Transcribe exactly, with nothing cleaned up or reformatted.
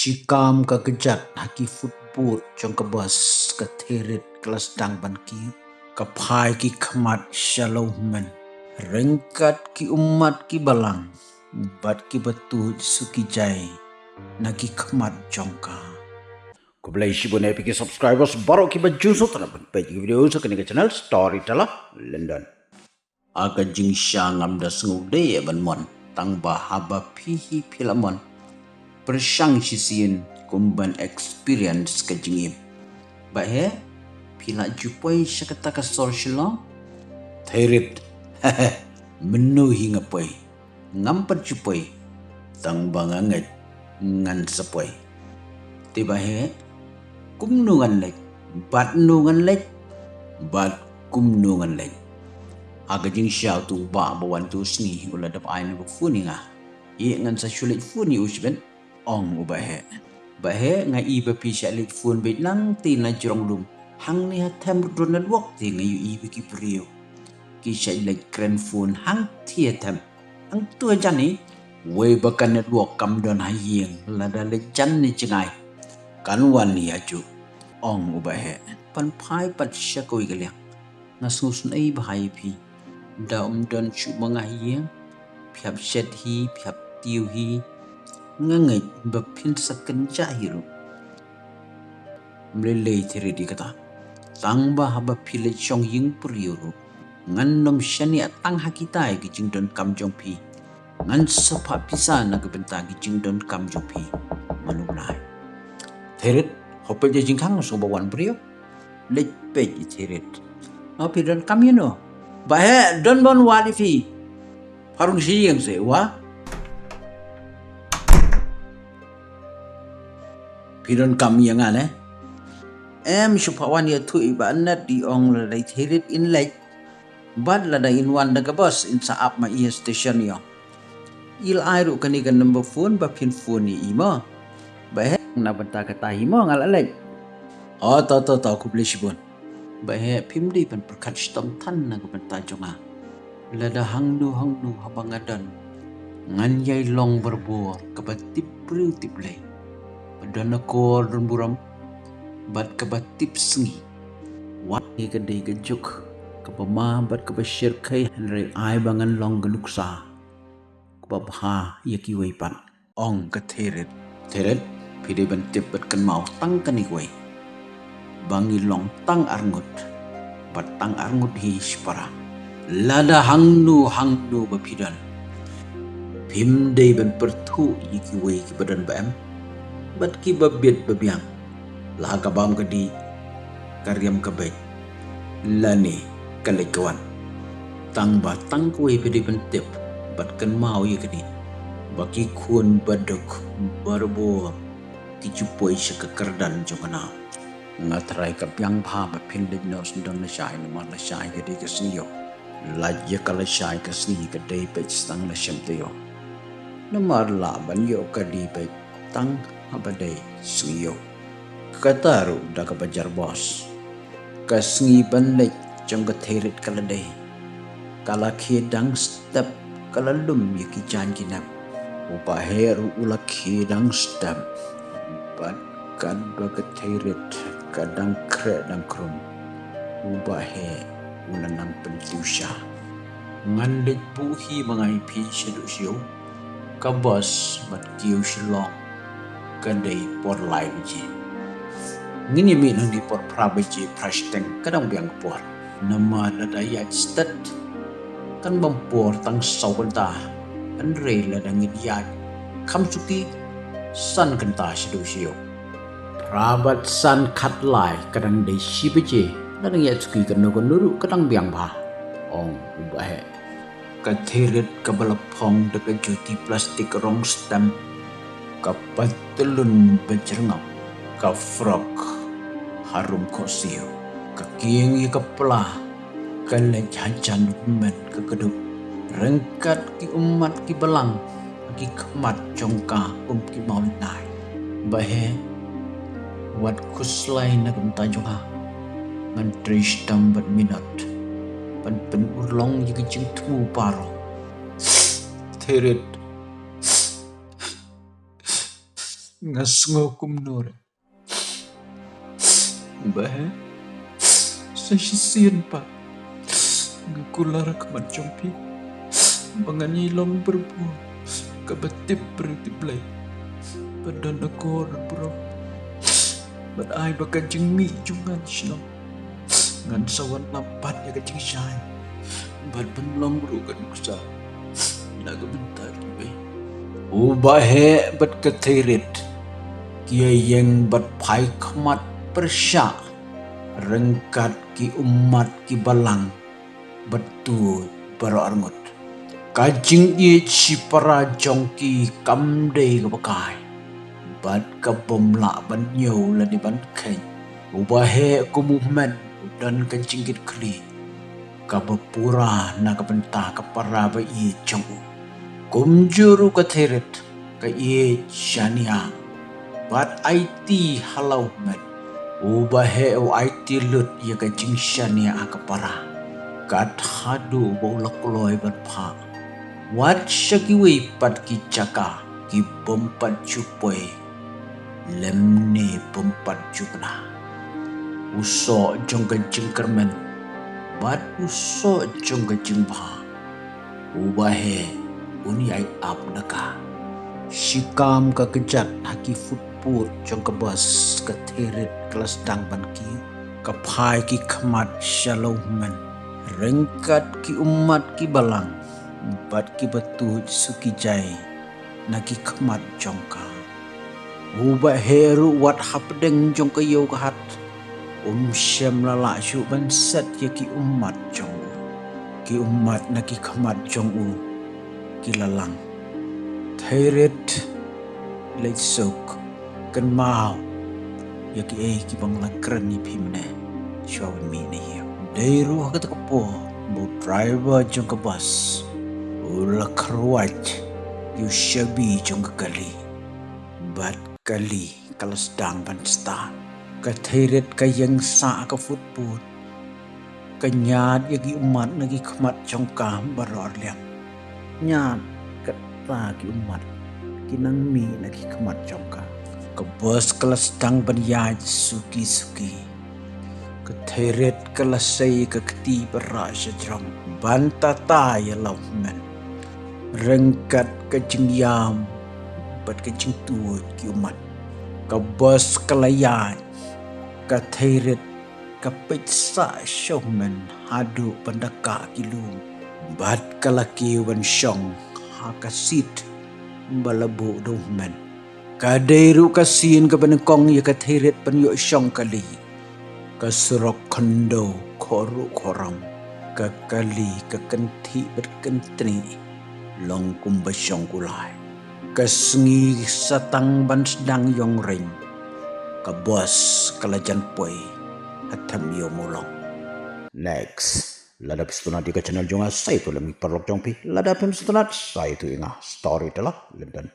Shikam ka kjat ha ki footboard jong ka bus, ka Theirit ka la sdang ban kiew. Ka phai ki khmat sha la u hynmen, ryngkat ki ummat ki balang bad ki batuid suki jai na ki khmat jong ka. Khublei shibun ïa phi ki subscribers baroh kiba ju sngewtynnat ban peit ki video sha kane ka channel Storyteller London. Ha ka jingshisha ngam da sngew dei ban mon, tang ba haba phi hi phi la mon. Pyrshang shisien kum ban experience ka jingim. Ba he, phi la ju poi sha kata ka sor Shillong? Theirit, mynno hi nga poi? Ngam pat ju poi, tang ba nga ngeit ngan sa poi. Te ba he, kumno ngan leit, bad no ngan leit, bad kumno ngan leit? Ha ka jingshisha utu u bah ba wan tu sngi u la dep ai number phone ïa nga. Ïa ngan sa shu leit phone ïa u shibit, ong u Bah Heh. Bah Heh, nga i ba phi shah leit phone beit nangta na jrong lum. Hangne ha them ruh don network te nga ïohi ba ki briew ki shah leit kren phone hangthie ha them. Hangto ha jan hi, wei ba ka network kam don ha ïing, lada leit jan ne jngai kan wan ïa ju, ong u Bah Heh. Pan phai pat sha kawei ka liang, nga sngewsynei bha ïa phi. Da ym don shuh ma nga ha ïing, phi hap shet hi, phi hap tiew hi. Nga ngeit ba phin sa kynjah hi ruh. Ym lei lei Theirit ïa kata. Tang ba haba phi leit shong ïing briew ruh, ngan nym shaniah tang ha kita ki jingdonkam jong phi. Ngan sa phah pisa na ka bynta ki jingdonkam jong phi man u Blai. Theirit, hooid peit ïa jingkhang sngewbha wan briew. Leit peit ïa Theirit. Nga, phi donkam ïa no? Bah Heh, don ban wad ïa phi. Pharung shi ïing se wa. Phi donkam ïa nga ne? Em, shu phah wan ïathuh ïa i Bah Nat, i ong lada i Theirit in leit. Bad lada in wan da ka bus in sa ap ma i ha station ïa. I la ai ruh kane ka number phone ba phin phone ïa i mo. Bah Heh, na bynta kata hi mo nga la leit. O to to to, khublei shibun. Bah Heh, phim dei ban pyrkhat shitom than na ka bynta jong nga. Lada hangno hangno haba nga don, ngan ïai long barabor kaba tip briew tip Blei, ba don akor don burom bad kaba tip sngi. Wat hi ka dei ka juk kaba ma bad kaba shyrkhei, hynrei ai ba ngan long ka nuksa kaba bha ïa kiwei pat, ong ka Theirit. Theirit, phi dei ban tip bad kynmaw tang kane kawei, ba ngi long tang arngut, bad tang arngut hi shipara. Lada hangno hangno ba phi don, phim dei ban pyrthuh ïa kiwei kiba don ba em, bad kiba bit ba biang. La ka bam ka dih, ka riam ka beit, lane ka leit ka wan. Tang ba tang kawei phi dei ban tip bad kynmaw ïa kane, ba ki khun ba duk barabor ki ju poi sha ka kyrdan jong ka nam. Nga trai ka biang bha ba phin leit noh sngewdon lashai, namar lashai ka dei ka sngi ïoh. Lait ïa ka lashai ka sngi ka dei beit tang la shem taïew. Namar lah ban ïoh ka dei beit tang haba dei sngi ïoh. Kata ruh da kaba jar bos. Ka sngi ban leit jong ka Theirit ka la dei. Ka la khie dang step ka la lum ïa ki jaiñ ki nep. U Bah Heh ruh u la khie dang step. Bad katba ka Theirit ka dang khreh dang khrum, u Bah Heh u la nang pyntiwsha. Ngan leit buh hi ma nga ïa phi shaduh sha ïew. Ka bos bad kiew Shillong ka dei por lai baje. Ngin ïa mih nangne por phra baje phra shiteng, ka dang biang ka por. Namar lada ïaid stet kan bam por tang saw kynta, hynrei lada ngin ïaid kham suki, san kynta shaduh sha ïew. Phra bad san khatlai ka dang dei shi baje, lada ngin ïaid suki kano kano ruh ka dang biang bha, ong u Bah Heh. Ka Theirit kaba la phong da ka juti plastik rong stem, ka patlun bajrngap, ka frok harum khohsiew, ka kieng ïa ka pla, ka leit hajan u hynmen ka kdup, ryngkat ki ummat ki balang ha ki khmat jong ka kum ki mawlynnai. Bah Heh, wat khuslai na ka bynta jong nga. Ngan trei shitom bad minot ban pynurlong ïa ka jingthmu baroh. Theirit. Nga sngew kumno re? Bah, sa shisien pat nga kular ha khmat jong phi ba ngan ïai long barabor kaba tip briew tip Blei, ba don akor burom, bad ai ba ka jingmih jong nga shnong. Ngan sa wanlam pat ïa ka jingshai bad ban long ruh ka nuksa na ka bynta kiwei. U Bah Heh bad ka Theirit ki ïeng bad phai khmat pyrshah ryngkat ki ummat ki balang bad tuid baroh arngut. Ka jingïeit shipara jong ki kam dei kaba kai bad ka bym lah ban ñiew lane ban kheiñ. U Bah Heh kum u hynmen u don ka jingkitkhlieh kaba pura na ka bynta ka para ba ïeit jong u. Kumjuh ruh ka Theirit ka ïeit shaniah bad aiti ha la u hynmen. U Bah Heh u aiti lut ïa ka jingshaniah ha ka para, kat haduh ba u la kloi ban phah wat sha kiwei pat ki jaka ki bym pat ju poi lymne bym pat ju bna. U soh jong ka jingkyrmen bad u soh jong ka jingbha, u Bah Heh un ïai ap da ka. Shi kam ka kjat ha ki footboard jong ka bus, ka Theirit ka la sdang ban kiew. Ka phai ki khmat sha la u hynmen ryngkat ki ummat ki balang bad kiba tuid suki jai na ki khmat jong ka. U Bah Heh ruh wat hapdeng jong ka ïew ka hat um shym la lah shuh ban set ïa ki ummat jong u. Ki ummat na ki khmat jong u ki la lang. Theirit, leit suk, kynmaw ïa kiei kiba nga la kren ïa phi mynne shuwa ban mih na ïing. Dei ruh ha kata ka por ba u driver jong ka bus u la kyrwat ïa u shabi jong ka kali bad kali ka la sdang ban start. Ka Theirit ka ïeng sah ha ka footboard, ka ñiad ïa ki ummat na ki khmat jong ka baroh arliang. Ñiad kata ki ummat ki nang mih na ki khmat jong ka. Ka bus ka la sdang ban ïaid suki suki. Ka Theirit ka la sei ka kti ba rah sha jrong ban tata ïa la u hynmen ryngkat ka jingïam bad ka jingtuid ki ummat. Ka bus ka la ïaid, ka Theirit ka peit sah sha u hynmen haduh ban da kah ki lum bad ka la kiew ban shong ha ka seat ba la buh da u hynmen. Ka dei ruh ka sien kaba nyngkong ïa ka Theirit ban ïoh shong kali. Ka surok khyndew, khohruh khohram, ka kali ka kynthih bad kyntnih long kumba shong kulai. Ka sngi sa tang ban sdang ïong reng. Ka bus ka la jan poi ha Them Ïew Mawlong. Next, lada phi sngewtynnat ïa ka channel jong nga, sa ïathuh lem ïa ki paralok jong phi. Lada phim sngewtynnat, sa ïathuh ïa nga. Storyteller Lyndon.